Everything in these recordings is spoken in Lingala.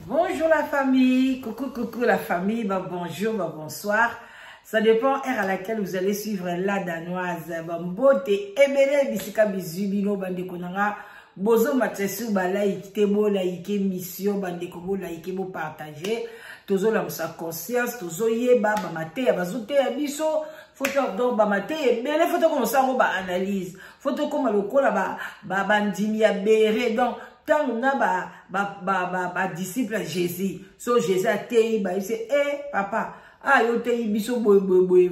Bonjour la famille, coucou coucou la famille, bah, bonjour, bah, bonsoir. Ça dépend heure à laquelle vous allez suivre la danoise. Bah, mbote ebele bisika bizubino bandeko nanga bozo matsesu ba like te bo like mission bandeko bo like bo partager. Tozo lamusa conscience, tozo yeba ba mateya bazoteya biso faut donc ba mateya ebele faut tokomisa yango ba analyse. Faut tokoma lokola ba ba bandimi ya bere donc ntango na badisciple ya jésus so jésus ateyi bayebisi e eh, papa a ah, yo oteyi biso boye boye boye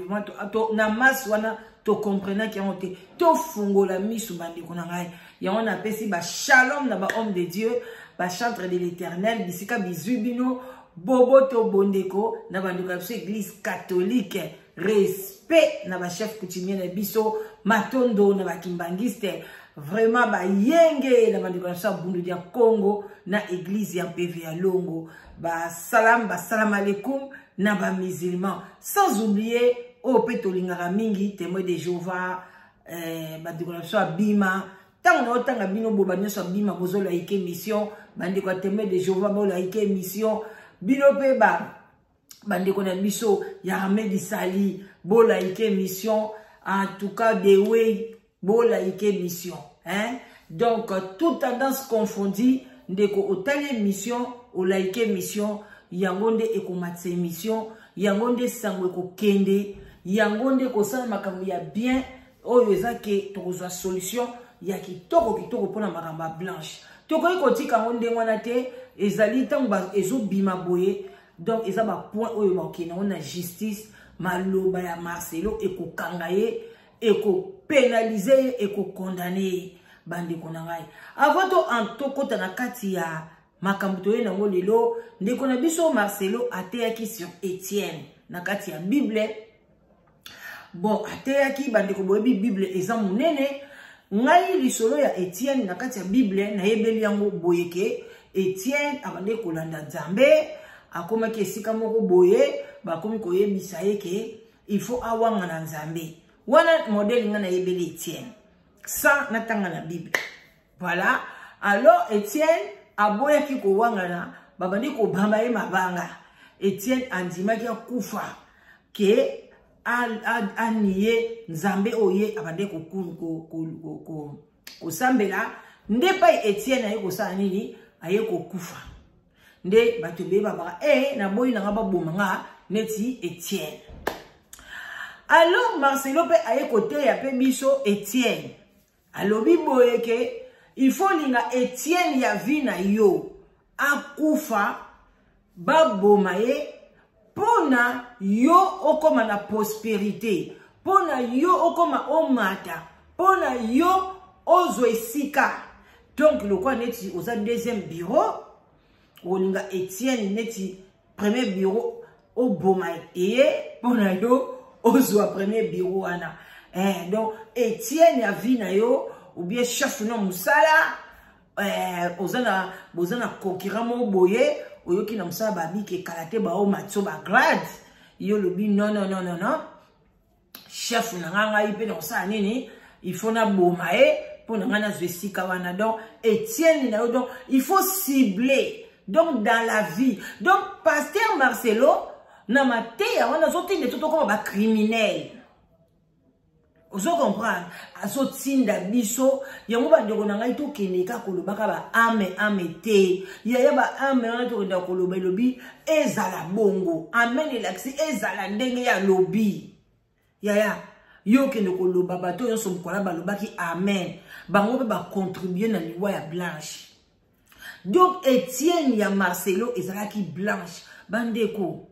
na masse wana tokomprenaki yango te tofungola miso bandeko na ngai yango napesi bashalom na bahomme de dieu bachantre de l'éternel bisika bizwi bino boboto bondeko na bandeko ya biso église catholique respect na bachef coutumier na biso matondo na bakimbangiste vraiment bayenge na bandeko na biso ya bundu ya congo na église ya mpeve ya longo basalam basalam alekum na bamusulman sans oublier oyo mpe tolingaka mingi témoin de jéhovah eh, bandeko na biso ya bima ntango naotanga bino boba nyonso ya bima bozolaike mission bandeko ya témoin de jéhovah bolaike mission bino mpe ba bandeko na biso ya armée du sali bolaike mission en tout cas the way bolaike mission hein? Donc toute tendance confondue ndeko otali émission olaike mission yango nde ekomatisa émission yango nde sango ekokende yango nde ekosala makambo ya bien oyo eza ke tokozwa solution ya kitoko kitoko mpona makambo ya blanche tokoki kotika yango ndenge wana te ezali ntango ezobima boye donc eza bapoint oyo bakokende yango na justice maloba ya marcelo ekokanga ye ekopenalize ye ekokondane ye bandeko na ngai avant to tokɔta na kati ya makambo toye nango lelo ndeko na biso marcelo ateyaki sur etienne na kati ya bible bon ateyaki bandeko boyebi bible eza monene ngai lisolo ya etienne na kati ya bible nayebeli yango boye ke etienne abandaki kolanda nzambe akomaki esika moko boye bakomi koyebisa ye ke il faut awanga na nzambe wana modele ngai nayebeli etienne sans natanga na bible voilà alors etienne aboyaki kowangana babandi kobamba ye mabanga etienne andimaki akufa ke anie nzambe oyo ye abandaki kosambela nde epai etienne aye kosala nini aye kokufa nde bato ebele babaka e eh, naboyi nanga baboma nga neti etienne alors marcelo mpe aye koteya mpe biso etienne alobi boye ke il faut olinga etienne ya vie na yo akufa baboma ye mpo na yo okoma na prosperité mpo na yo okoma omata mpo na yo ozwa esika donc lokola neti oza deuxième bureau olinga etienne neti premier bureau oboma eye mpo na yo ozwa premier bureau wana eh, donc etienne ya vie na yo ou bien chef no mosala eh, oza na boza na concurrent moko boye oyoki na mosala babiki ekala te baomatso bagrade yo olobi non non non non non chef na ngai ngai mpe nakosala nini il faut naboma ye mpo na ngai nazwa esika wana donc etienne na yo donc il faut cibler donc dans la vie donc pasteur marcelo na mateya wana azotinda to tokoma bacriminel ozo comprendre azotinda biso yango bandeko na ngai tokende kaka kolobaka baame ame te yaya baame wana tokenda koloba elobi ezala bongo amen elakisi ezala ndenge ya lobi yaya yo okende koloba bato nyonso mokola balobaki amen bango mpe bacontribue na liwa ya blanche donc etienne ya marcelo ezalaki blanche bandeko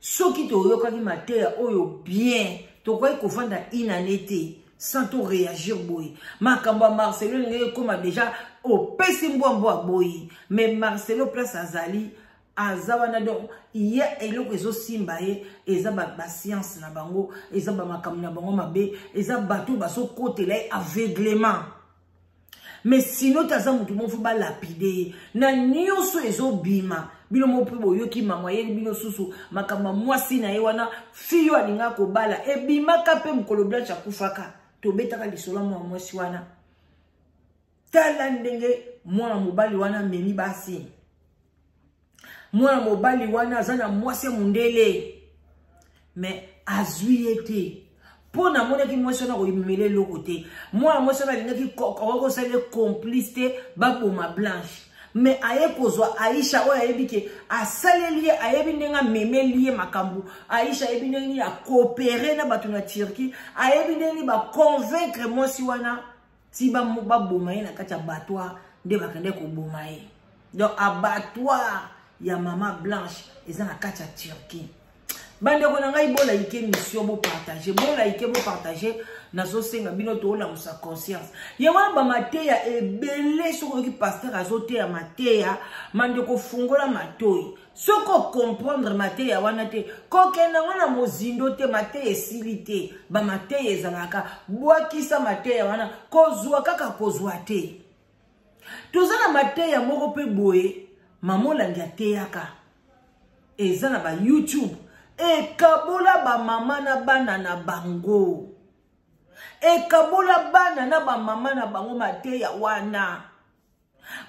soki toyokaki mateya oyo bien tokoki kovanda inane te sans to réagir boye makambo ya marcelo elingi ekóma deja opesi mbwa mbwa boye mais marcelo place azali aza wana donc ye eloko ezosimba ye eza bascience ba na bango eza bamakambo na bango mabe eza bato bazokotela ye aveuglement mais sino te aza motu moko fo balapide ye na nyonso ezobima bino moko mpe boyoki mama ayeli bino susu makambo ya mwasi na ye wana fi yo alingaka kobala ebimaka mpe mokolo blanche akufaka tobetaka lisolo ya mwana mwasi wana tala ndenge mwana mobali wana amemi basi. Mwana mobali wana aza na mwasi ya mundele, mais azwi ye te mpo namonaki mwasi wana koyimela eloko te. Mwana mwasi wana alingaki kosala ye complice te, baboma Blanche. Mais aye kozwa Aisha oyo ayebi ke asaleli ye, ayebi ndenge amemeli ye makambo. Aisha ayebi ndenge nini akopere na bato na Turquie, ayebi ndenge nini baconvaincre mwasi wana ti baboma ye na kati ya abattoir. Nde bakende koboma ye. Donc abattoir ya mama Blanche eza na kati ya Turquie. Bandeko na ngai, bolaike mission, bopartage, bolaike, bopartage. Nazosenga bino toolamusa conscience. Yango wana bamateya ebele. Soki oyoki pasteur azoteya mateya, mandeko, fungola matoi. Soki ocomprendre mateya wana te, kokende yango na mozindo te. Mateya esili te, bamateya ezalaka. Bwakisa mateya wana, kozwa kaka kozwa te. Toza na mateya moko mpe boye mama Olangi ateyaka, eza na ba YouTube, ekabola bamama na bana na bango, ekabola bana na bamama na bango. Mateya wana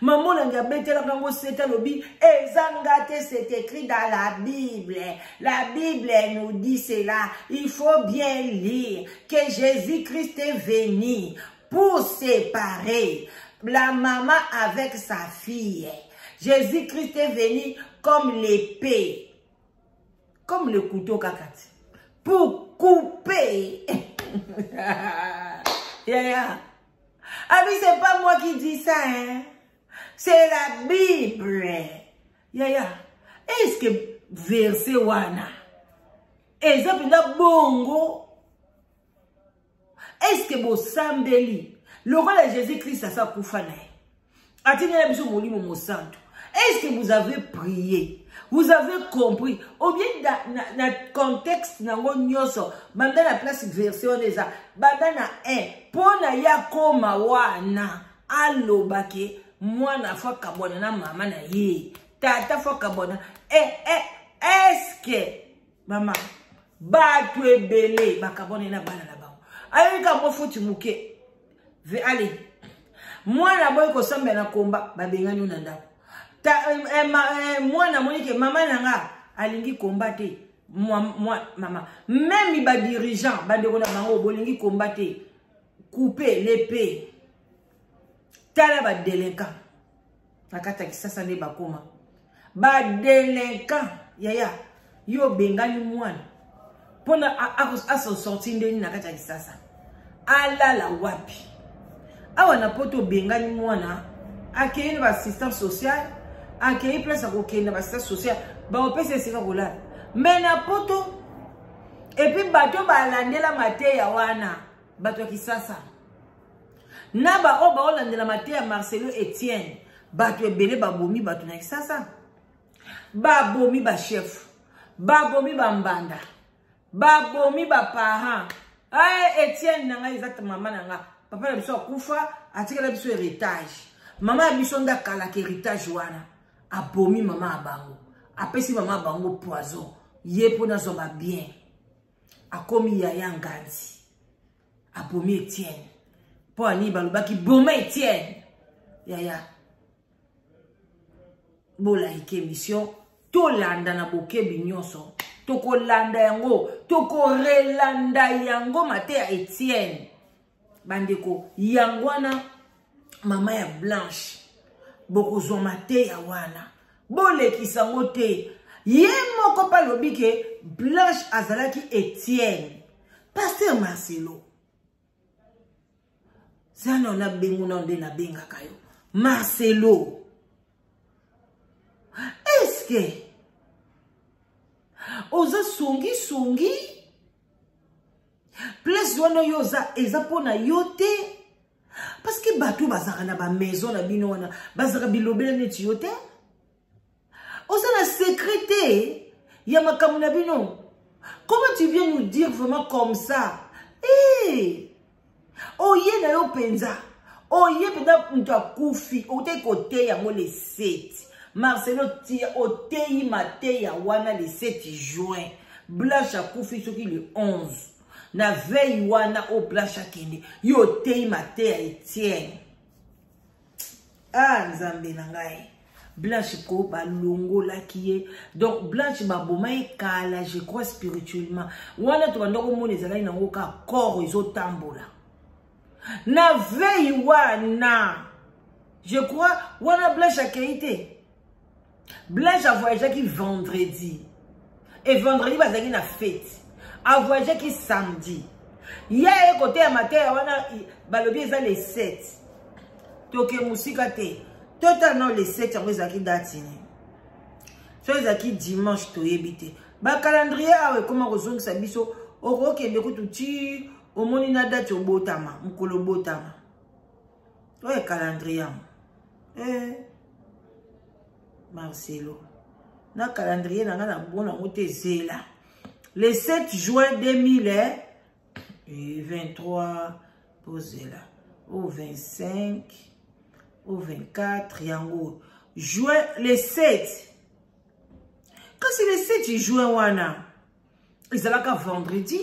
mama Olangi abetelaka yango sete, alobi eza nga te, c'est écrit dans la Bible. La Bible nous dit cela, il faut bien lire que Jésus Christ est venu pour séparer la maman avec sa fille. Jésus-Christ est venu comme l'épée, comme le couteau kakati, pour couper. Yeah. Ah oui, c'est pas moi qui dis ça, hein. C'est la Bible. Yaya, est-ce que verset wana eza mpenza bongo? Est-ce que bosambeli lokola Jésus Christ asa kufa na ye, atindela biso Molimo Mosantu? Est-ce que vous avez prié, vous avez compris ou bien na contexte nango nyonso, banda na place verset wana eza, banda na 1 mpo na ye akoma wana, alobake mwana faut akabwana na mama na ye, tata faut akabwana? Est-ce que mama, bato ebele bakabwana na bana na bango, ayoki ka mwa foti moke ve, ale mwana boyi kosambela na komba, babengani yo na ndako. Mwana amoni ke mama na nga alingi komba te. Mwa, mama, même badirigeant, bandeko na bango, bolingi komba te, coupe l'épée. Tala badélinquant na kati ya Kisasa nde bakoma badélinquant. Yaya, yo obengani mwana mpona asosorti ndeni na kati ya Kisasa, alala wapi? Awa na Poto, obengani mwana, akei na baassistance sociale, akei place akokende na baassistance sociale, bakopesa esika kolala. Mais na Poto, et puis bato balandela mateya wana, bato ya Kisasa na baoyo baolandela mateya Marcelo Etienne, bato ebele babomi bato na Kisasa, babomi bachef, babomi bambanda, babomi baparent. Aye Etienne na ngai eza mama na nga, papa na biso akufa, atikala biso héritage. Mama ya biso nde akalaka héritage wana. Abomi mama ya bango, apesi mama ya bango poison ye mpo nazwa babien. Akomi yaya ngandi, abomi Etienne mpo ani balobaki boma Etienne. Yaya, bolaike émission, tolanda na bokebi nyonso, tokolanda yango, tokorelanda yango mateya Etienne. Bandeko, yango wana mama ya Blanche, bokozwa mateya wana, bolekisa yango te. Ye moko mpe alobi ke Blanche azalaki Etienne. Pasteur Marcelo, zana nabengo nano nde nabengaka yo Marcelo. Est-ce oza songisongi? Place wana oyo oza, eza mpo na yo te, parce que bato bazalaka na bamaison na bino wana bazalaka bilobela neti yo te. Oza na secret te ya makambo na bino. Comment tu viens nous dire vraiment comme ça? Hey! Oye na yo mpenza, oye mpenza, moto akufi, otei koteya yango le 7. Marcelo tia, oteyi mateya wana le 7 juin, Blanche akufi soki le 11. Na veille wana oyo Blanche akende, yo oteyi mateya Etienne. Ah, Nzambe na ngai! Blanche ko balongolaki ye. Donc Blanche baboma ye kala, je crois spirituellement. Wana tobanda komona ezalaki nango ka corps ezotambola. Na veille wana, je crois wana Blanche akei te. Blanche a voyageaki vendredi. Et vendredi bazalaki na fête. A voyageaki samedi. Ye aye koteya mateya wana balobi eza le 7. Toke mosika te. Total no le 7 yango ezalaki date nini? So ezalaki dimanche toyebi te. Ba calendrier awa ekoma kozongisa biso okokende kutu ti omoni na date obotama, mokolo obotama. Oyo calendrier yango. Eh. Marcelo. Na calendrier na nga na bona yango te zela. Le 7 juin 2023 bozela au 25 au 24 yango juin le 7 kasi le 7 juin wana ezalaka vendredi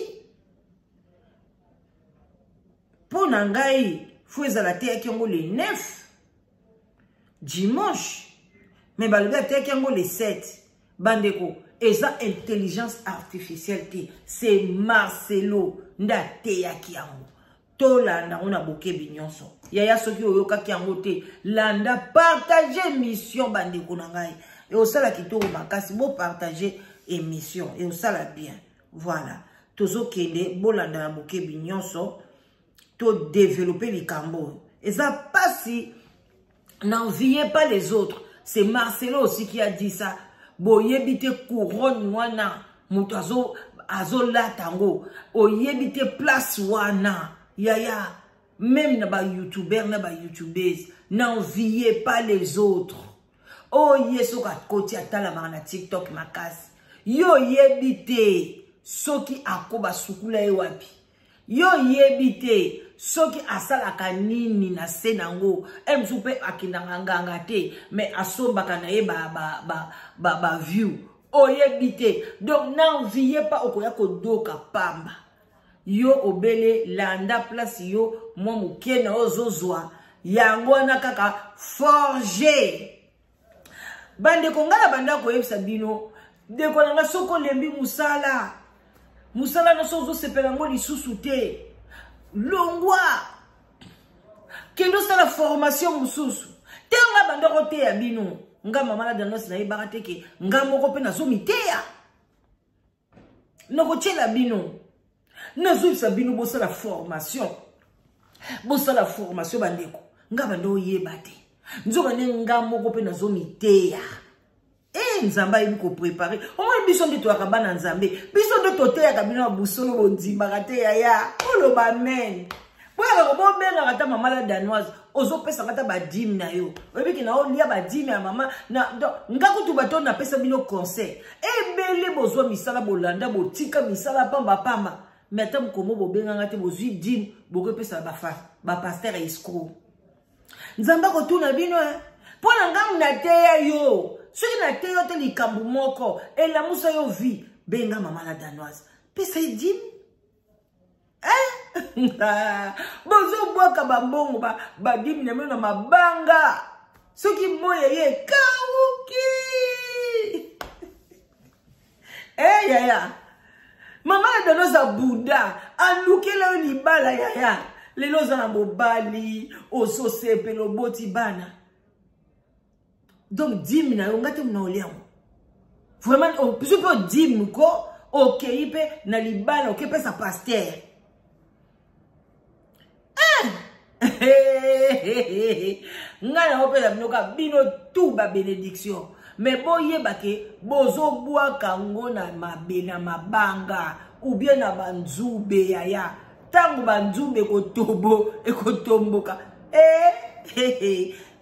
mpo na ngai fo ezala teyaki yango le 9 dimanche me balobi ateyaki yango le 7. Bandeko, eza intelligence artificielle te, c'est Marcelo nde ateyaki yango. Tolanda yango na bokebi nyonso. Yaya, soki oyokaki yango te, landa, partage émission. Bandeko na ngai, eosala kitoko makasi. Bopartage émission, eosala bien. Voilà, tozokende, bolanda na bokebi nyonso. Todevelope likambo oyo eza pasi. N'enviez pas les autres, c'est Marcelo aussi qui a dit ça. Boyebi te couronne wana moto azolata yango, oyebi te place wana. Yaya, même na bayoutubeur na bayoutubeuse, n'enviez pas les autres. Oyo ye soki akoti atalamaka na TikTok makasi, yo oyebi te soki ako basukula ye wapi, yo oyebi te soki asalaka nini na se nango. E mosusu mpe akendaka nganga te, mais asombaka na ye ba view, oyebi te. Donc n'enviez pas, okoya kodoka pamba. Yo obele landa place yo mwa moke na yo ozozwa yango wana kaka forger. Bandeko, ngai na banda koyebisa bino, ndeko na ngai, soki olembi mosala, mosala nyonso ozosepela yango lisusu te, longwa, kende osala formation mosusu te. Ngai banda koteya bino, nga mama na danos, nayebaka te ke nga moko mpe nazomiteya. Nakotiela bino, nazoyebisa bino, bosala formation, bosala formation. Bandeko, nga banda oyeba te, nzoka nde nga moko mpe nazomiteya. E Nzambe ayebi koprepare. Omoni, biso nde toyaka bana Nzambe, biso nde toteyaka bino ya busolo, bondimaka te. Yaya, oloba amen. Boyaka bobengaka ata mama la danoise, ozopesaka ata badime na yo, oyebiki na olia badime ya mama na. Nga kutu bato napesa bino conseil ebele, bozwa misala, bolanda, botika misala pambapamba, me ata mokomo bobenganga te. Bozwi dime, bokopesa bapaster ya escro. Nzambe akotuna bino mpo na ngambu nateya yo. Soki nateya yo te, likambo moko elamusa yo vie, benga mama la danoise, pesa ye dime. Bozobwaka bambongo badime na bino na mabanga, soki moya ye ekauki. Yaya, mama na danoise abuda, alukela yo libala. Yaya, lelo oza na mobali, ozosepela, oboti bana. Donc dime na yo, nga te mona olia yango vraiment. Biso mpe odime ko okei mpe na libala, okepesa paster. Ngai nakopesa bino kaka bino tout babénédiction, mais boyeba ke bozobwaka yango na mabe, na mabanga ou bien na banzube. Yaya, ntango banzube ekotobo ekotomboka,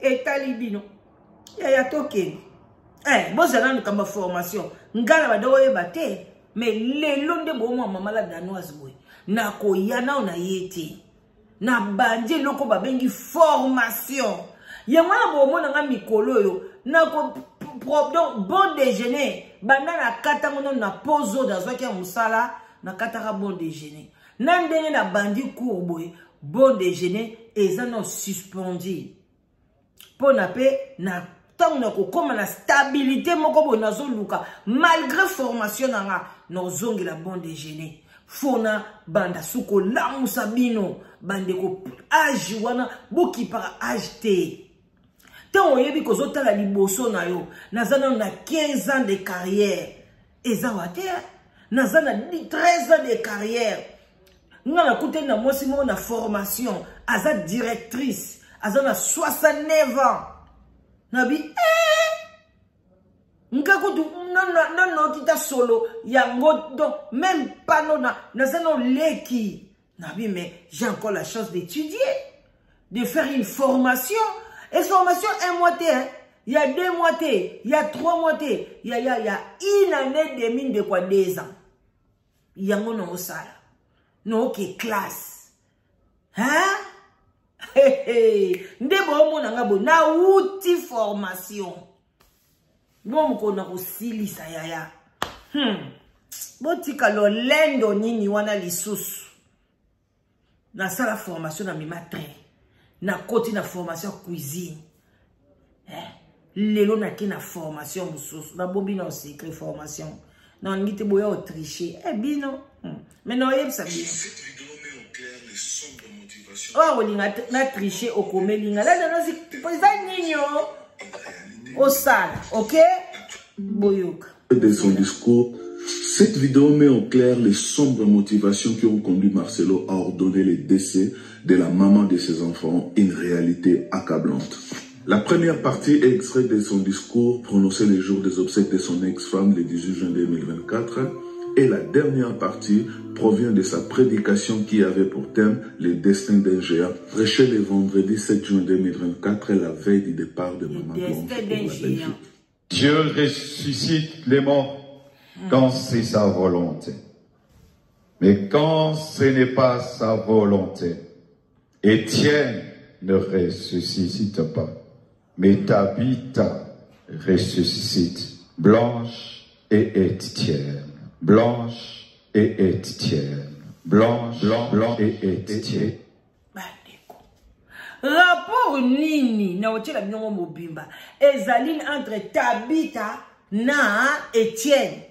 etali bino. Yaya, tokende. Bozala nanu kamba formation. Ngai na bada oyeba te, mais lelo nde bomwa mama la danoise boye, nakoya nao na ye te. Nabandi eloko babengi formation, yango wana bomona nga mikolo oyo nako. Donc bon déjeuner, banda nakatango nano na pose oyo nazwaki ya mosala, nakataka bon déjeuner na ndenge nabandi cours boye. Bon déjeuner eza no suspendu mpo na mpe na. Ntango nakokóma na stabilité moko boye nazoluka, malgré formation na nga, nazongela bon déjeuner. Fona banda su kolamusa bino bandeko. Age wana bokipaka age te. Ntango oyebi kozotala liboso na yo, naza nano na 15 ans de carrière, eza wa te, naza na 13 ans de carrière. Nga nakutani na mwasi moko na formation, aza directrice, aza na 69 ans. Nabi eh! Nga kutu nanoki ta solo yango, donc même pas no naza na leki. Nabi, mais j'ai encore la chance d'étudier, de faire une formation, et formation un mois te, hein? Il y a 2 mois te, il y a 3 mois te, il y a une année demi de quoi, 2 ans yango na osala naoke classe, hein? Nde boomona nga boye, nauti formation bo mokolo na kosilisa yaya. Botika lolendo nini wana lisusu. Nasala formation na mema train, nakoti na formation ya cuisine, eh? Lelo nake na formation mosusu, nabombi na secret formation, nalingi te boya otriche eh, bino. Mais naoyebisa bino oyo akolinga na triche, okomelinga eza nini o osala. Ok, boyoka. De son discours, cette vidéo met au clair les sombres motivations qui ont conduit Marcelo à ordonner le décès de la maman de ses enfants, une réalité accablante. La première partie est extraite de son discours prononcé le jour des obsèques de son ex-femme le 18 juin 2024 et la dernière partie provient de sa prédication qui avait pour thème le destin d'un géant, prêché le vendredi 7 juin 2024, la veille du départ de Maman Blanche pour la Belgique. Dieu ressuscite les morts quand c'est sa volonté. Mais quand ce n'est pas sa volonté, Étienne ne ressuscite pas, mais Tabitha ressuscite. Blanche et Étienne, Blanche et Étienne, Blanche, Blanc, Blanc et Étienne. Bandeko, rapport nini na otiela bino mobimba ezali entre Tabita na Etienne?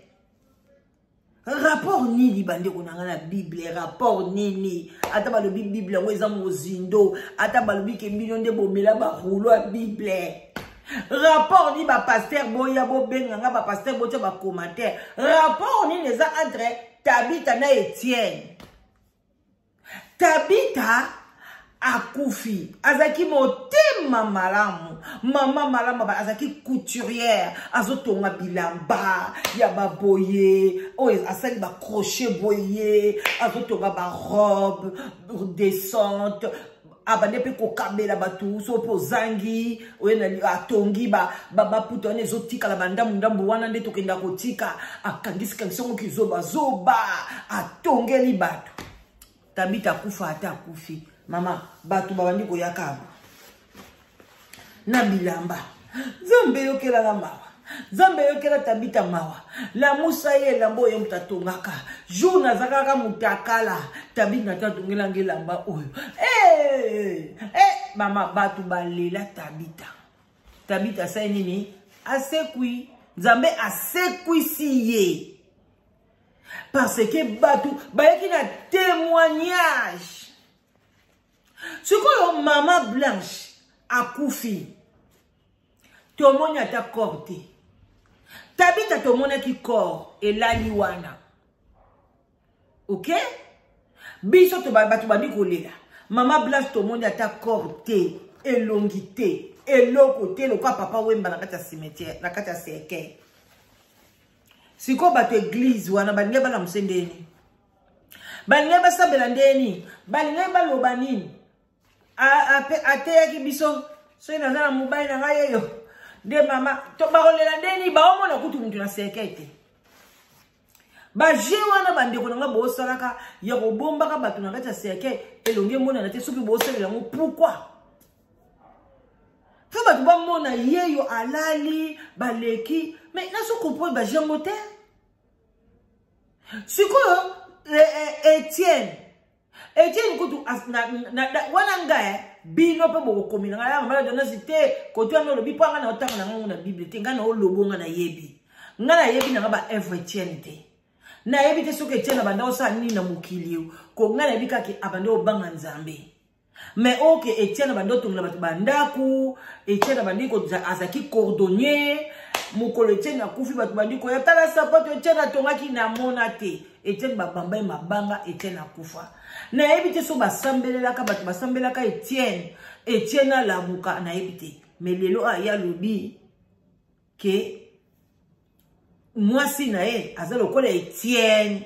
Rapport nini, bandeko na ngai, na Bible? Rapport nini? Ata balobi Bible yango eza mozindo, ata balobi ke bino nde bomela barouleau ya Bible, rapport nini? Bapasteur boya bobenga nga, bapasteur botia bacommentaire. Rapport nini eza entre Tabita na Etienne? Tabita akufi, azalaki motema malamu, mama malamu, azalaki couturière, azotonga bilamba ya baboye oyo asali bacrochet boye, azotonga barobe descente, abande mpe kokabela bato. So mpe ozangi oye, atongi baputa wana ezotikala bandambu-ndambu wana nde tokenda kotika, akangisikangisi yango kizobazoba, atongeli bato. Tabita akufa, ata akufi, mama, bato babandi koyaka na bilamba. Nzambe eyokelaka mawa, Nzambe eyokela Tabita mawa, lamusa ye. Elamba oyo moto atongaka, jour nazalaka moto akala, Tabita ata atongelanga elamba oyo. Hey, hey, mama, bato balela Tabita. Tabita asali nini? Asekwi, Nzambe asekwisi ye parce que bato bayaki na témoignage. Sikoyo mama Blanche akufi, tomoni ata corps te. Tabita tomonaki corps elali wana. Ok, biso bato bandi kolela mama Blanche, tomoni ata corps te, elongi te, eloko te, lokwa Papa Wemba na kati ya cimetière, na kati ya cercueil. Sikoyo bato église wana balingi balamusa ndeni, balingi basambela ndeni, balingi baloba nini? Ateyaki biso soki naza na mobali na ngai yeyo nde mama bakolela ndeni, baomona kutu mutu na cercueil te. Baje wana, bandeko na nga, bosalaka ya kobombaka bato na kati ya cercueil, elongi emonana te. Soki bosalela yango, pourquoi fo bato bamona yeyo alali baleki? Mais nazo comprendre baje yango te. Sikoyo Etienne. Etienne kutu wana nga eh, bino mpe bokokomela ngai ya mama donasi te kote wana olobi mpo nga na otanga na ngango na bible te ngai na olobo nga nayebi ngai nayebi na nga ba œuvre Etienne te nayebi te soki Etienne abanda osala nini na mokili ko ngai nayebi kaka abanda obanga Nzambe. Mais oke Etienne abandi otongela bato bandako, Etienne abandi azalaki cordonnier. Mokolo Etienne akufi, bato bandi koya tala sapato Etienne atongaki, namona te. Etienne babamba ye mabanga, Etienne akufa. Nayebi te so basambelelaka bato basambelaka Etienne, Etienne alamuka, nayebi te. Mais lelo aya alobi ke mwasi na ye aza lokola Etienne,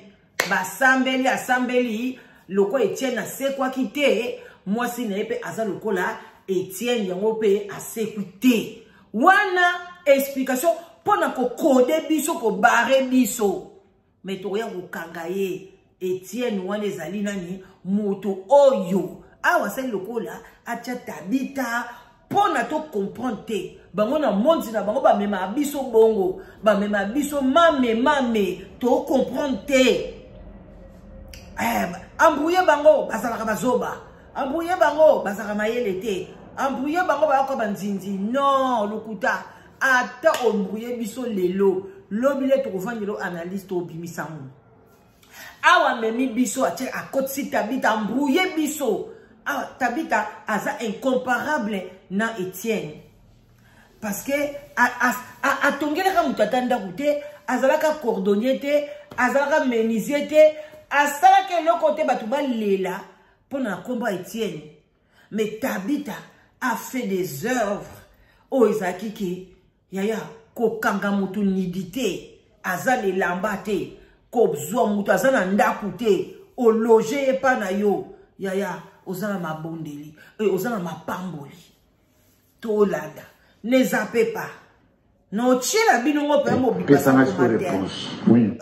basambeli asambeli lokola Etienne asekwaki te, mwasi na ye mpe aza lokola Etienne, yango mpe asekwi te. Wana explication mpo na kokode biso, kobare biso, me tokoya kokanga ye. Etienne wana ezali nani? Moto oyo awa asali lokola atya Tabita mpo na to comprendre te. Bango na mondi na bango bamema biso bongo, bamema biso mame mame, to comprendre te. Embrouille bango bazalaka bazoba, embrouille bango bazalaka mayele te, embrouille bango bayoka banzinzi. Non, lokuta. Ata embrouille biso lelo, lobi le tokovandela analyse tobimisa ngo. Awa memi biso atie akotisi Tabita, embrouille biso. Awa Tabita aza incomparable na Etienne parce que atongelaka moto ata ndako te, azalaka cordonnier te, azalaka menuisier te, asalaka eloko te, bato balela mpo na nkombo ya Etienne. Mais Tabita a fait des œuvres oyo ezalaki ke yaya kokanga moto nidi te, aza na elamba te, kozwa moto aza na ndako te, ologe ye mpa na yo, yaya oza na mabondeli, oza na mapamboli. Tolanda ne zappe pas na otiela bino ngo mpe mobimba réponse. Oui.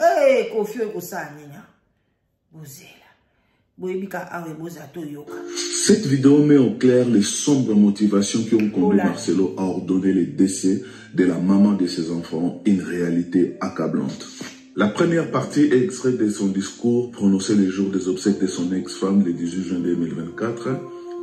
Kofi oyo ekosala nini? Bozela, boyebi ka awa ebozala toyoka. Cette vidéo met au clair les sombres motivations qui ont conduit Marcelo à ordonner le décès de la maman de ses enfants, une réalité accablante. La première partie est extraite de son discours prononcé le jour des obsèques de son ex-femme le 18 juin 2024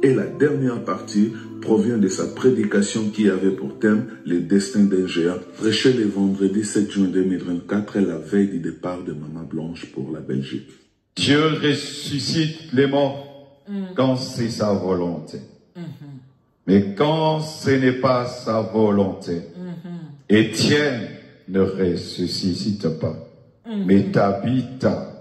et la dernière partie provient de sa prédication qui avait pour thème le destin d'un géant, prêché le vendredi 7 juin 2024, la veille du départ de Maman Blanche pour la Belgique. Dieu ressuscite les morts quand c'est sa volonté. Mais quand ce n'est pas sa volonté, Étienne ne ressuscite pas, mais Tabitha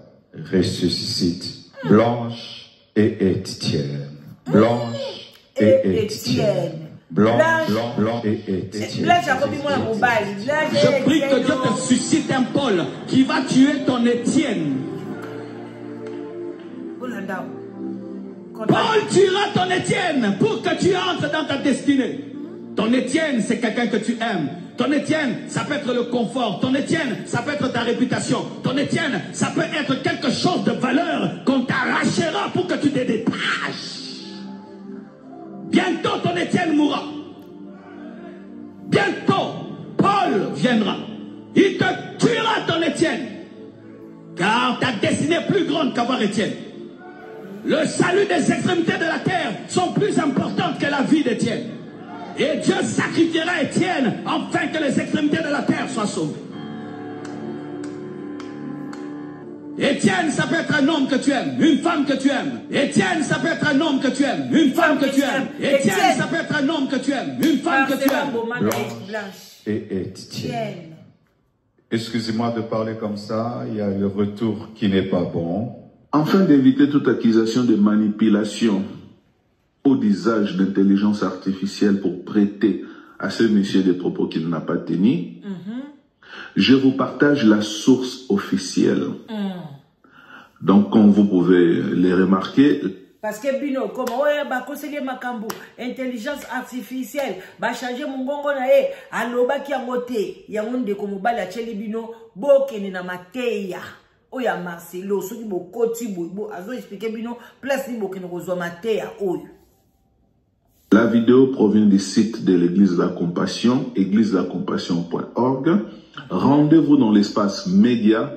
ressuscite. Blanche et Étienne. Blanche et Étienne. Blanc, blanc, blanc et Étienne. Blanche a commis moi mobile. Blanche Je prie que Dieu te suscite un Paul qui va tuer ton Étienne. Paul tuera ton Étienne pour que tu entres dans ta destinée. Ton Étienne, c'est quelqu'un que tu aimes. Ton Étienne, ça peut être le confort. Ton Étienne, ça peut être ta réputation. Ton Étienne, ça peut être quelque chose de valeur qu'on t'arrachera pour que tu te détaches. Bientôt, ton Étienne mourra. Bientôt, Paul viendra. Il te tuera, ton Étienne. Car ta destinée est plus grande qu'avoir Étienne. Le salut des extrémités de la terre sont plus importantes que la vie d'Étienne. Et Dieu sacrifiera Étienne afin que les extrémités de la terre soient sauvées. Étienne, ça peut être un homme que tu aimes, une femme que tu aimes. Étienne, ça peut être un homme que tu aimes, une femme que tu aimes. Étienne, ça peut être un homme que tu aimes, une femme que tu aimes. Blanche et Étienne. Excusez-moi de parler comme ça, il y a le retour qui n'est pas bon. Afin d'éviter toute accusation de manipulation ou d'usage d'intelligence artificielle pour prêter à ce monsieur des propos qu'il n'a pas tenus, je vous partage la source officielle. Donc, comme vous pouvez les remarquer... Parce que bino, comme ouais, ba conseiller makambo, intelligence artificielle, ba changer mungongo na ye, aloba ki yango te, yango ndeko mobali acheli bino, bokende na mateya. Oya Marcelo, soki bokoti boye, bo azo expliquer bino place ni bokende kozwa mateya oyo. La vidéo provient du site de l'Église de la Compassion, église de la compassion point org. Rendez-vous dans l'espace média.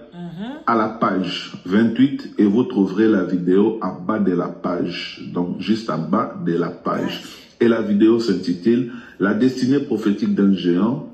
à la page 28 et vous trouverez la vidéo en bas de la page. Donc, juste en bas de la page. Et la vidéo s'intitule La destinée prophétique d'un géant.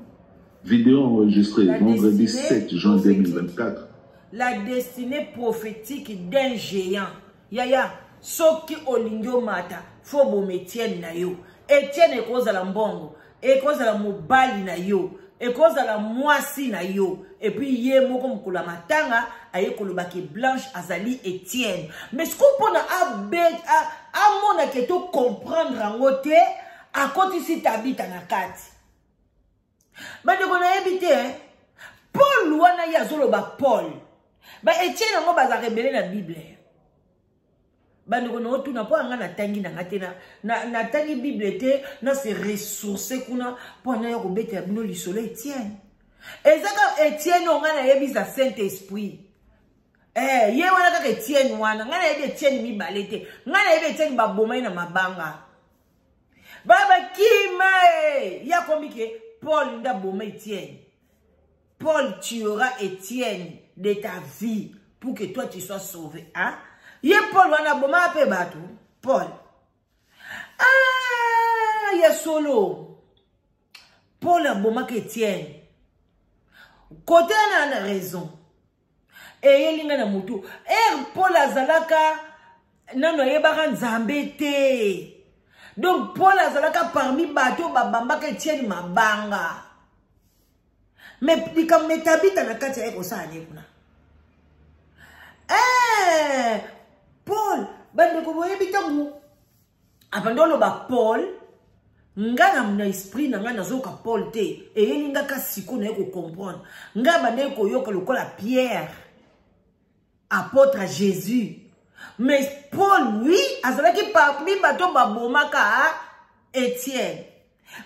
Vidéo enregistrée vendredi 7 juin 2024. La destinée prophétique d'un géant. Yaya, soki olingi omata, faut boma Etienne na yo. Etienne ekozala mbongo, ekozala mobali na yo, ekozala mwasi na yo. Et puis ye moko mokolo ya matanga aye koloba ke Blanche azali Etienne. Mais sikoyo mpona amona ke to comprendre yango te, akotisi Tabita na kati. Bandeko nayebi te, eh? Paul wana ye azoloba Paul. Ba Etienne yango bazalaka ebele na Bible. Bandeko na otuna mpo nga natangi na nga te, natangi Bible te, na se ressourcer kuna mpo na ya kobetela bino lisolo Etienne. Eza kaka Etienne oyo nga nayebi za Saint-Esprit. Eh, ye wana kaka Etienne wana, nga nayebi Etienne mibale te. Nga nayebi Etienne babomai na mabanga. Baba kima e! Ya komi ke Paul nda boma Etienne. Paul tuera Etienne de ta vie pour que toi tu sois sauvé. Hein? Ye Paul wana boma pe bato. Paul. Ah, ya solo. Paul abomaka Etienne. Côté na na raison. Eyeli nga na mutu. Er Paul azalaka nano ayebaka Nzambe te. Donc Paul azalaka parmi bato babambaka Etienne mabanga. Mais likambo etabita na kati ya kosala ne kuna. Eh, Paul, bandeko boyebi ntango abandi oloba Paul, nga na esprit na nga nazoyoka Paul te, eyeli nga ka siko naye kocomprendre. Nga bandeki koyoka lokola Pierre, apôtre à Jésus. Mais Paul, oui, azalaki parmi bato babomaka Étienne.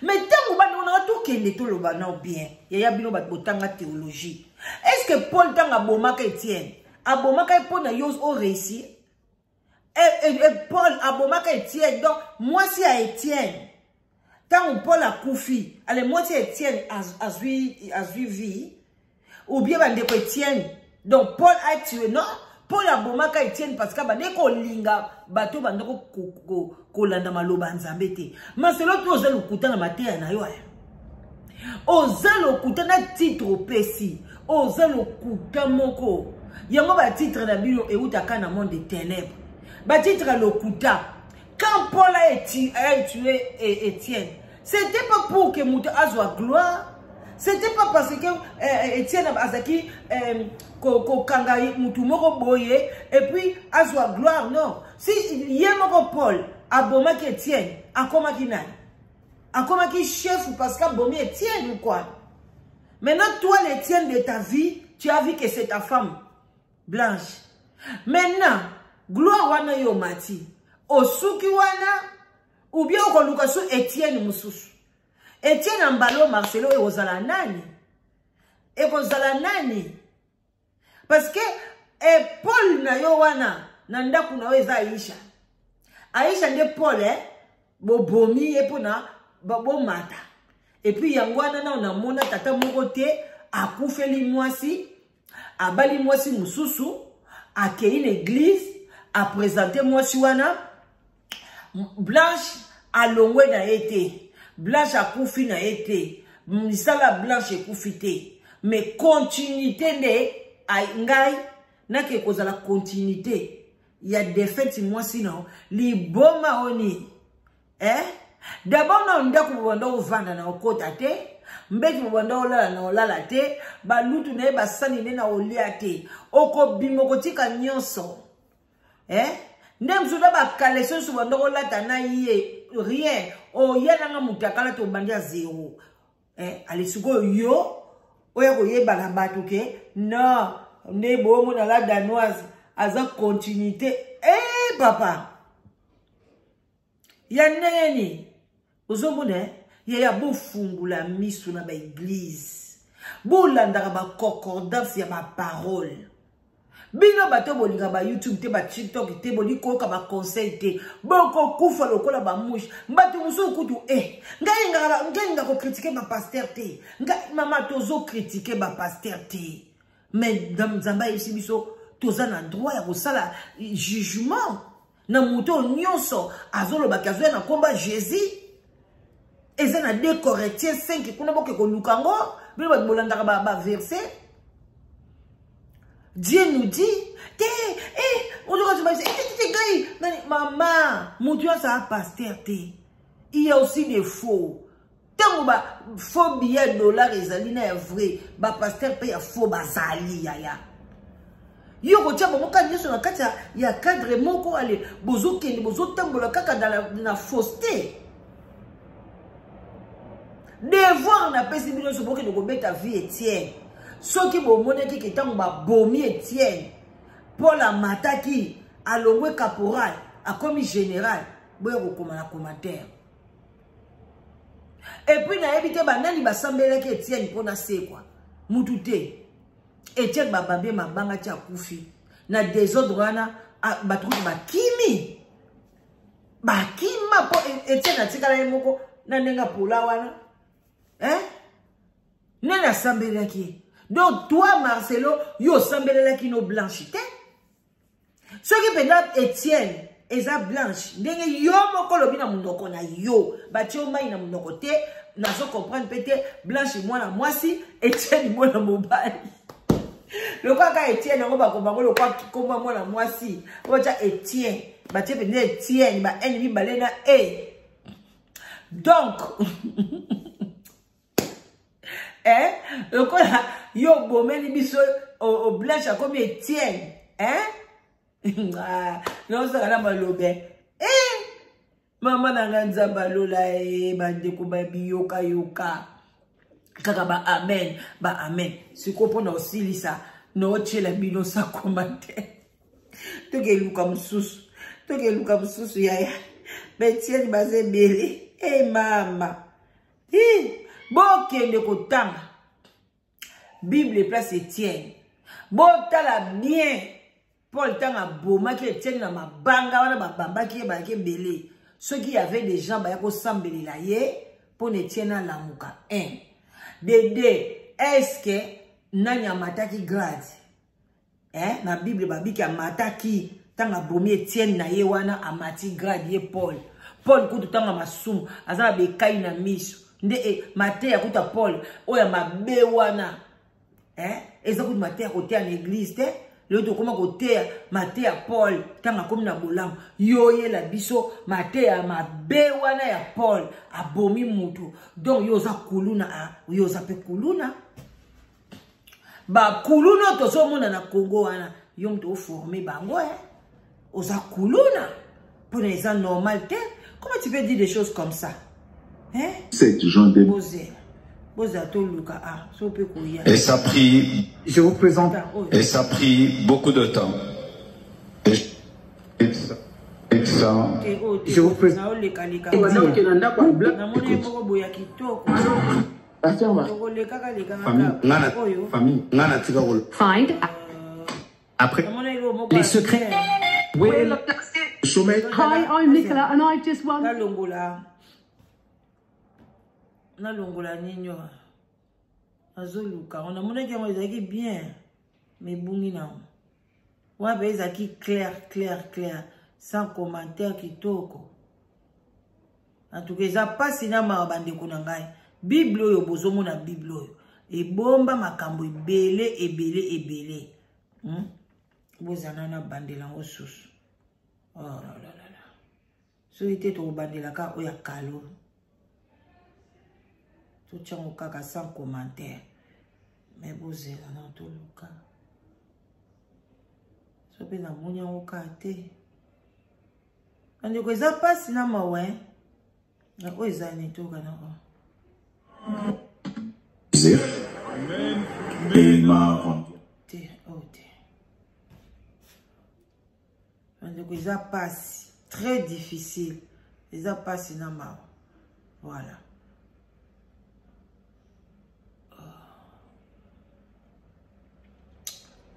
Mais ntango bana wana tokende toloba na bien, yaya bino bato botanga théologie. Est-ce que Paul ntango abomaka Étienne, abomaka ye mpo na yo o réussir? Et Paul abomaka Étienne, donc mwasi ya Étienne. Ntango Paul akufi, ale mwasi ya Étienne azwi vie, ou bien bandeko Étienne. Donc Paul a tué, non? Paul abomaka Étienne parce que bandeko kolinga bato bandeko kolanda maloba Nzambe te. Maselo to oza lokuta na mateya na yo aya. Oza lokuta na titre opesi, oza lokuta moko. Yango ba titre na bino eutaka na monde des ténèbres. Ba titre ya lokuta. Quand Paul a tué Étienne, c'était pas pour que moto azwa gloire. C'était pas parce que Étienne azaki kokanga mutu moko boye et puis azwa gloire, non. Si ye moko Paul abomaki Étienne, akomaki nani? Akomaki chef parce qu'abomi Étienne ou quoi? Maintenant toi l'Étienne de ta vie, tu as vu que c'est ta femme Blanche. Maintenant gloire wana yo mati, osuki wana ou bien okoluka su Étienne mususu. Étienne Ambalo Marcelo ekozala nani? Ekozala nani? Parce que Paul na yo wana na ndaku na yo eza Aisha. Aisha nde Paul bobomi ye pona bomata. Et puis yango wana na namona tata moko te akufeli mwasi, abali mwasi mususu, akei l'église, a présenté mwasi wana. Blanche alongwe na ye te. Blanche akufi na ye te. Misala Blanche ekufi te. Mais continuité nde ngai nake kozala continuité ya défaite mwasi na liboma oni. Eh? D'abord na ndako bobanda ovanda na okota te, mbeki bobanda olala na olala te, balutu na ye basani nde na olia te. Okobima okotika nyonso. Eh? Nde mosusu na bakaleso nyonso banda kolata na ye rien. Oya nanga moto akala to obandi ya zéro. Eh, ale sikoyo yo oya koyeba na bato ke non, nde bomona la danoise aza continuité. Eh papa. Ya ndenge nini? Ozomona, eh? Ya ya bofungula miso na ba église. Bolandaka ba concordance ya ba parole. Bino bato bolinga ba YouTube te, ba TikTok te, boli koyoka ba conseil te. Bokokufa lokola ba mouche. Bato mosusu kutu, eh, ngai ngaka, ngai ngaka ko critiquer ba pasteur te. Ngai, mama, tozo critiquer ba pasteur te. Mais Nzambe ayebisi biso toza na droit ya kosala jugement na moto oyo nyonso azolobaki azoya na nkombo ya Jésus. Eza na 2 Corinthiens 5 kuna boke koluka yango, bino bato bolandaka baverset. Dieu nous dit te eh ozoka te ngai mama moto nyonso aza pasteur te. Il y a aussi des faux. Ntango ba faux billet dollar ezali na ya vrai, ba pasteur mpe ya faux bazali yaya. Yo kotia bango kaka nyonso na kati ya cadre moko, ale bozokende bozotambola kaka na fausseté. Devoir napesi bino nyonso, bokende kobeta vie Etienne. Soki bomonaki ke ntango babomi Etienne, Paul amataki, alongwe caporal, akomi général, boya kokoma na commentaire. Et puis nayebi te banani basambelaki Etienne mpo na sekwa mutu te. Etienne babambe mabanga ti akufi na désordre wana, bato kutu bakimi, bakima mpo Etienne atikala ye moko na ndenge apola wana, hein? Nani asambelaki ye? Donc toi Marcelo, yo osambelelaki no Blanche te. Soki mpenza Etienne eza Blanche ndenge yo moko olobi na monoko na yo, batie yo mai na monoko te, nazo comprendre mpe te. Blanche mwana mwasi, Etienne mwana mobali. Lokola kaka Etienne yango bakombango lokwa komba mwana mwasi, batya Etienne, batie mpenza Etienne ba n mibale na e. Donc eh lokola yo obomeli biso o Blanche akomi Etienne, eh naozala na malobe eh mama na ngai Nzambe alola e bandeko babiyokayoka kaka ba amen, ba amen. Sikoyo mpona osilisa naotiela bino sakoma te, tokeluka mosusu, tokeluka mosusu yaya. Betieni baza ebele e mama. Bokende kotanga Bible place Etienne, botala bien Paul ntango abomaki Etienne na mabanga wana babambaki ye, bayaki ebele. Soki y avait des gens baya kosambelela ye mpo na Etienne alamuka, 1 de 2, est-ce que nani amataki grade, eh? Na Bible babiki amataki ntango abomi Etienne na ye wana, amati grade ye Paul. Paul kutu ntango masumu aza na bekai na miso nde mateya kuta Paul oyo ya mabe wana, eh? Eza kutu mateya koteya na église te. Lelo tokóma koteya mateya Paul ntango akomi na bolamu. Yo oyela biso mateya mabe wana ya Paul abomi mutu. Donc yo oza kuluna, yo oza mpe kuluna. Bakuluna oyo tozomona na Congo wana, yo moto oforme bango, eh? Oza kuluna mpona eza normal te. Comment tu peux dire des choses comme ça, hein? 7 juin 2000. Bozela, bozela, toluka ah so mpe koya. Et ça a pris, Je vous présente et ça a pris beaucoup de temps. Et ça, Je vous présente. Naolekaleka, namoni moko boye ya kitoko. Pasteur Marc. Tokolekaka lekaka Famille, kaka oyo. Famille, nga na tika kolo. Find Après, Namoni eloko moko les ya secrets. bien. Sommet Hi, I'm Nicola and I've just won. Nalongola, nalongola nini oyo nazoluka ngo. Namonaki yango ezalaki bien mais ebungi nango wana mpe. Ezalaki clair, clair, clair, sans commentaire, kitoko. En tout cas eza mpasi na mawa, bandeko na ngai. Bible oyo bozomona, Bible oyo ebomba makambo ebele, ebele, ebele, Bozala na bandela yango susu. Oh là là là là, soki te tokobandelaka oyo ya kalo, totiango kaka sans commentaire. Mais bozela na toluka so mpe namoni yango kaka te. Bandeko, eza mpasi na mawa na oyo eza nini toyoka na oyo. Et il m'a rendu. Te, oyo te. Bandeko, eza mpasi, très difficile, eza mpasi na mawa. Voilà,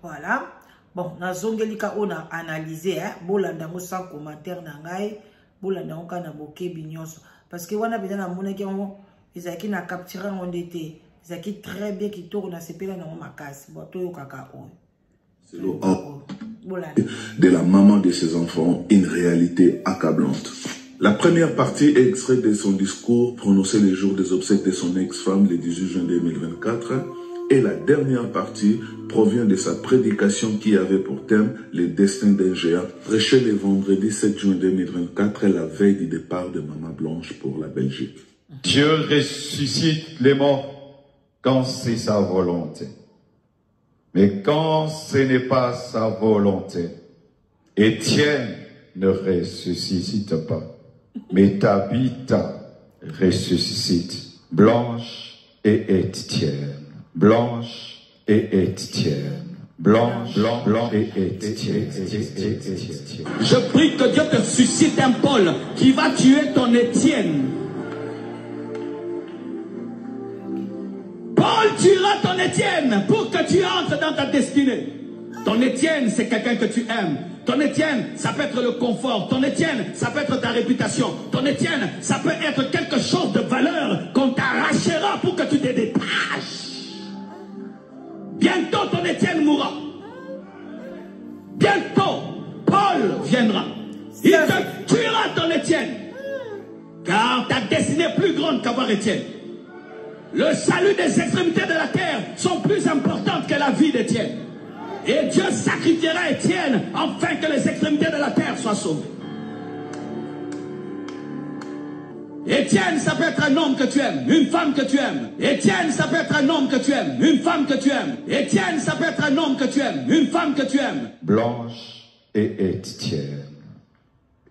voilà. Bon, nazongeli ka oyo na analyse, eh? Bolanda yango sans commentaire na ngai, bolanda yango kaka na bokebi nyonso, parce que wana mpenza namonaki yango ezalaki na capture yango nde te. Ezalaki très bien, kitoko, nasepela nango makasi. Bon, toyokaka oyo. De la maman de ses enfants, une réalité accablante. La première partie est extraite de son discours prononcé le jour des obsèques de son ex-femme le 18 juin 2024 et la dernière partie provient de sa prédication qui avait pour thème le destin d'un géant, prêché le vendredi 7 juin 2024, la veille du départ de Maman Blanche pour la Belgique. Dieu ressuscite les morts quand c'est sa volonté. Mais quand ce n'est pas sa volonté, Étienne ne ressuscite pas, mais Tabitha ressuscite. Blanche et Étienne, Blanche et Étienne, Blanche, Blanc, Blanc et Étienne. Je prie que Dieu te suscite un Paul qui va tuer ton Étienne. Paul tuera ton Étienne pour que tu entres dans ta destinée. Ton Étienne, c'est quelqu'un que tu aimes. Ton Étienne, ça peut être le confort. Ton Étienne, ça peut être ta réputation. Ton Étienne, ça peut être quelque chose de valeur qu'on t'arrachera pour que tu te détaches. Bientôt, ton Étienne mourra. Bientôt, Paul viendra. Il te tuera, ton Étienne. Car ta destinée est plus grande qu'avoir Étienne. Le salut des extrémités de la terre sont plus importantes que la vie d'Étienne. Et Dieu sacrifiera Étienne afin que les extrémités de la terre soient sauvées. Étienne, ça peut être un homme que tu aimes, une femme que tu aimes. Étienne, ça peut être un homme que tu aimes, une femme que tu aimes. Étienne, ça peut être un homme que tu aimes, une femme que tu aimes. Blanche et Étienne.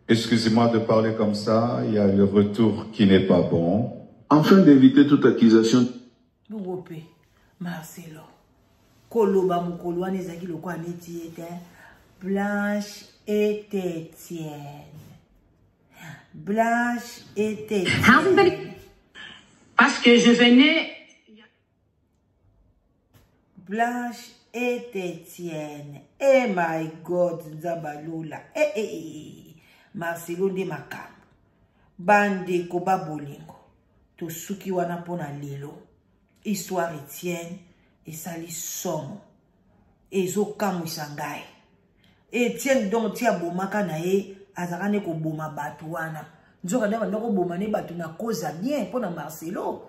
Excusez-moi de parler comme ça, il y a le retour qui n'est pas bon. Afin d'éviter toute accusation. Bongo pe Marcelo koloba mokolo wana ezalaki lokola neti ye te. Blanche et Etienne. Blanche et Etienne. Parce que je venais. Blanche et Etienne. Eh my God, Nzabalola. Eh, eh, eh. Marcelo nde makambo. Bandeko ba bolingo. Tosuki wana pona lelo. Histoire Etienne esali somo. Ezokamwisa ngai. Etienne donc ti abomaka na ye azalaka nde koboma bato wana. Nzoka nde banda koboma ne bato na cause ya bien mpona Marcelo.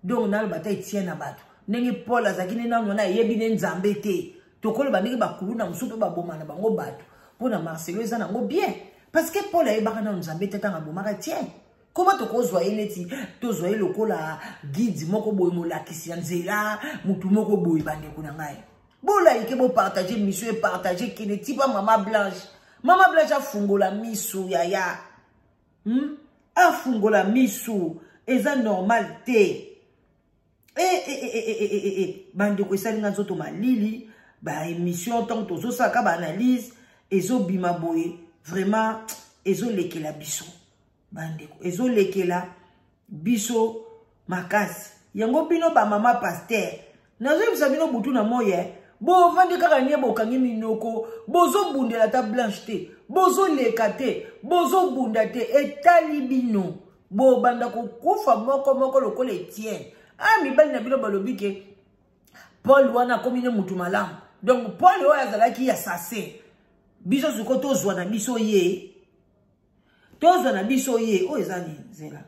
Donc naloba ata Etienne na bato. Ndenge Paul azalaki nde nanu wana ayebi nde Nzambe te. Tokoloba ndenge bakulu na mosusu mpe baboma na bango bato. Mpona Marcelo eza nango bien. Parce que Paul ayebaka nanu Nzambe te ntango abomaka Etienne. Comment tokozwa ye neti tozwa ye lokola guide moko boye molakisi ya nzela mutu moko boye bandeko na ngai. Bolaike bopartage miso epartage kende tipa Mama Blanche. Mama Blanche afungola miso yaya. Afungola miso eza normal te. Bandeko esali nga nzoto malili ba émission tant tozosaka ba analyse ezobima boye vraiment ezolekela biso. Bandeko ezolekela biso makasi. Yango bino ba mama pasteur nazoyebisa bino butu na moye bovandi kaka nie bokangi minoko bozobundela ta Blanche te bozoleka te bozobunda te etali bino bobanda kokufa moko moko lokola Etienne. Ah mibali na bino balobi ke Paul wana akomi ne mutu malamu. Donc Paul oyo azalaki assassin biso siko tozwa na biso ye. Tozwa na biso ye oyo eza nini nzela.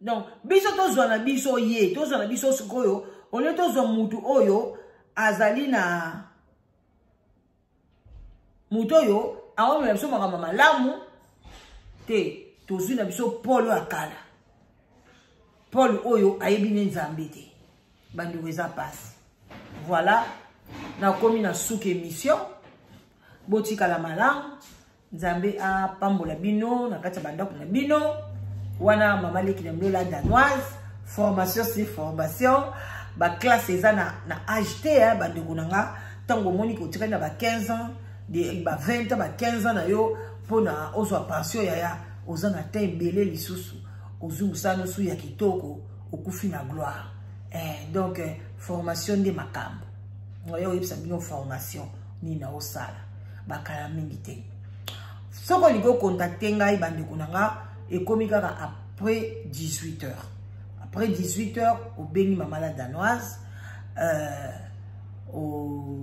Donc biso tozwa na biso ye, tozwa na biso sikoyo au lieu tozwa mutu oyo azali na mutu oyo aomela biso makambo malamu te, tozwi na biso Paul oyo akala. Paul oyo ayebi ne Nzambe te. Bandeko eza passe. Voilà, nakomi na suka émission. Botikala malamu. Nzambe apambola bino na kati ya bandako na bino. Wana mama leki na mlola danoise, formation c'est formation. Ba classe eza na âge te, hein, bandeko na nga. Tango omoni ko tikali na ba 15 ans, de ba 20 ans, ba 15 ans na yo pona ozwa pension yaya, oza na temps ebele lisusu. Ozwi mosala nyonso ya kitoko, okufi na gloire. Donc formation nde makambo. Oyo oyebisa bino formation nini na osala. Bakala mingi te. Soko olingi ocontacte ngai bandeko na nga Ekomi kaka après 18 heures. Après 18 heures, obengi mama la danoise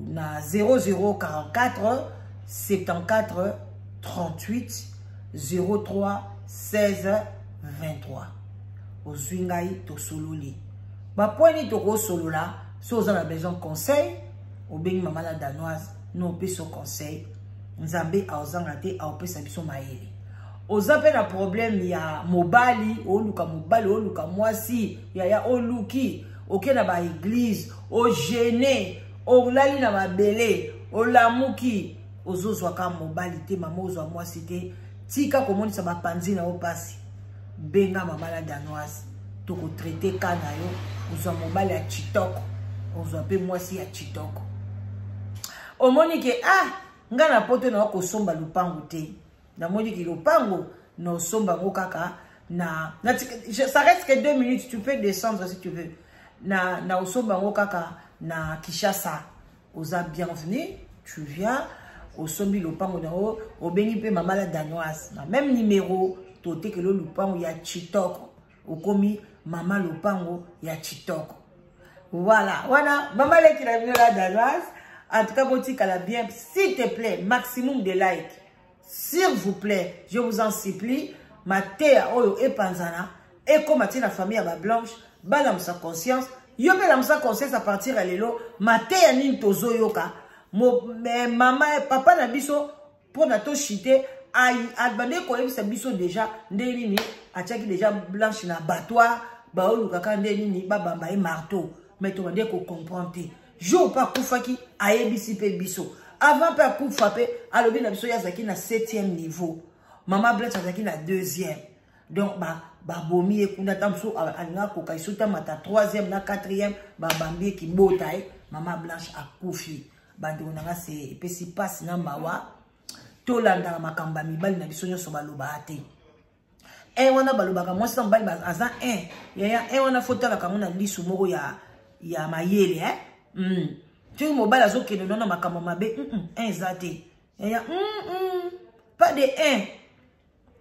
na 0044 74 38 03 16 23. Ozwi ngai tosololi. Ba point nini tokosolola? So oza na besoin conseil, obengi mama la danoise, no opesi yo conseil. Nzambe aozanga te, aopesa biso mayele. Oza mpe na problème ya mobali, oluka mobali, oluka mwasi, yaya, oluki, oke na baéglise, ojeûner, olali na mabele, olamuki, ozozwaka mobali te, mama, ozwa mwasi te, tika komonisa bapanzi na yo mpasi. Benga mama la danoise, tokotraiter ka na yo, ozwa mobali ya chitoko, ozwa mpe mwasi ya chitoko. Omoni ke ah, ngai na poto na kosomba lupangu te, namoni ke lopango nosomba yango kaka na, ça reste que 2 minutes, tu peux descendre si tu veux, na osomba yango kaka na Kinshasa, oza bienvenu, tu viens, osombi lopango na yo, obengi mpe mama la danoise na même numéro, totekeli lopango ya chitoko, okomi mama lopango ya chitoko. Voilà, wana mama leki na bino la danoise. En tout cas, botikala bien, s'il te plaît, maximum de like, s'il vous plaît, je vous en supplie. Mateya oyo epanzana, ekóma ti na famille ya bablanche, balamusa conscience. Yo mpe lamusa conscience à partir ya lelo. Mateya nini tozoyoka? Mama, papa na biso, mpona toshite, abande koyebisa biso déjà ndenge nini atiaki déjà Blanche na abattoir, baolukaka nde nini babamba ye marteau, mais tobande kocomprendre te. Jour mpe akufaki, ayebisi mpe biso avant mpe akufa, mpe alobi na biso ye azalaki na 7e niveau, mama Blanche azalaki na deuxième. Donc babomi ye kuna, ta mosusu alinga akoka esu tamata 3e na 4e, babambi ye kibota ye, mama Blanche akufi. Bandeko na nga, se epesi mpasi na mawa. Tolandaka makambo ya mibali na biso nyonso balobaka te. Un wana balobaka mwasi na mobali aza un, yaya, un wana faut talaka yango na lisu moko ya mayele, eh? Soki mobali azokende no na makambo mabe, un eza te, yaya, Pas de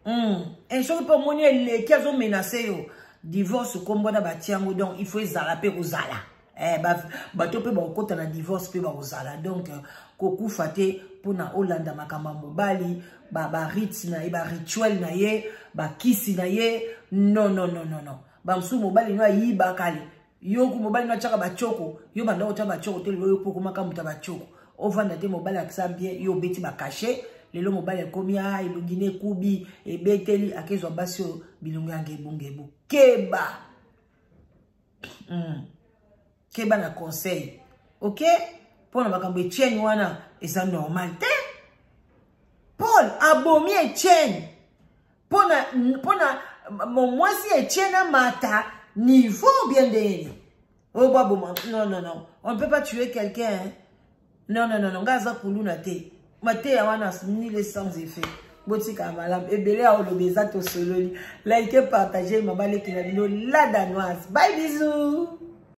un. Soki mpe omoni eleki, azomenacer yo divorce, kombo na batia yango, donc il faut ezala mpe kozala. Bato mpe bakokɔta na divorce mpe bakozala. Donc kokufa te mpona olanda makambo ya mobali, barite na ye, barituel na ye, bakisi na ye. Non, non, non, non, non. Bamosusu mobali no ayibaka le yoku, mobali no atiaka batioko, yo banda kotya batioko te. Lelo yo mpo okomaka moto ya batioko, ovanda te, mobali akisa bien, yo obeti bacachets. Lelo mobali ekomi a elongi na ekubi ebeteli, akezwa basi oyo bilongo ya ngebungebu. Keba. Keba na conseil, ok? Mpona makambo Etienne wana eza normal te. Paul abomi Etienne mpona mwasi Etienne amata niveau bien ndenge oyo baboma. Non, non, non, on ne peut pas tuer quelqu'un, hein? Non, non, non, non. Ngai aza kuluna te. Mateya wana nul, sans effet. Botika malamu, ebele ya oloba eza, tosololi. Like, partage, mama leki na bino la danoise. Bye, bisous.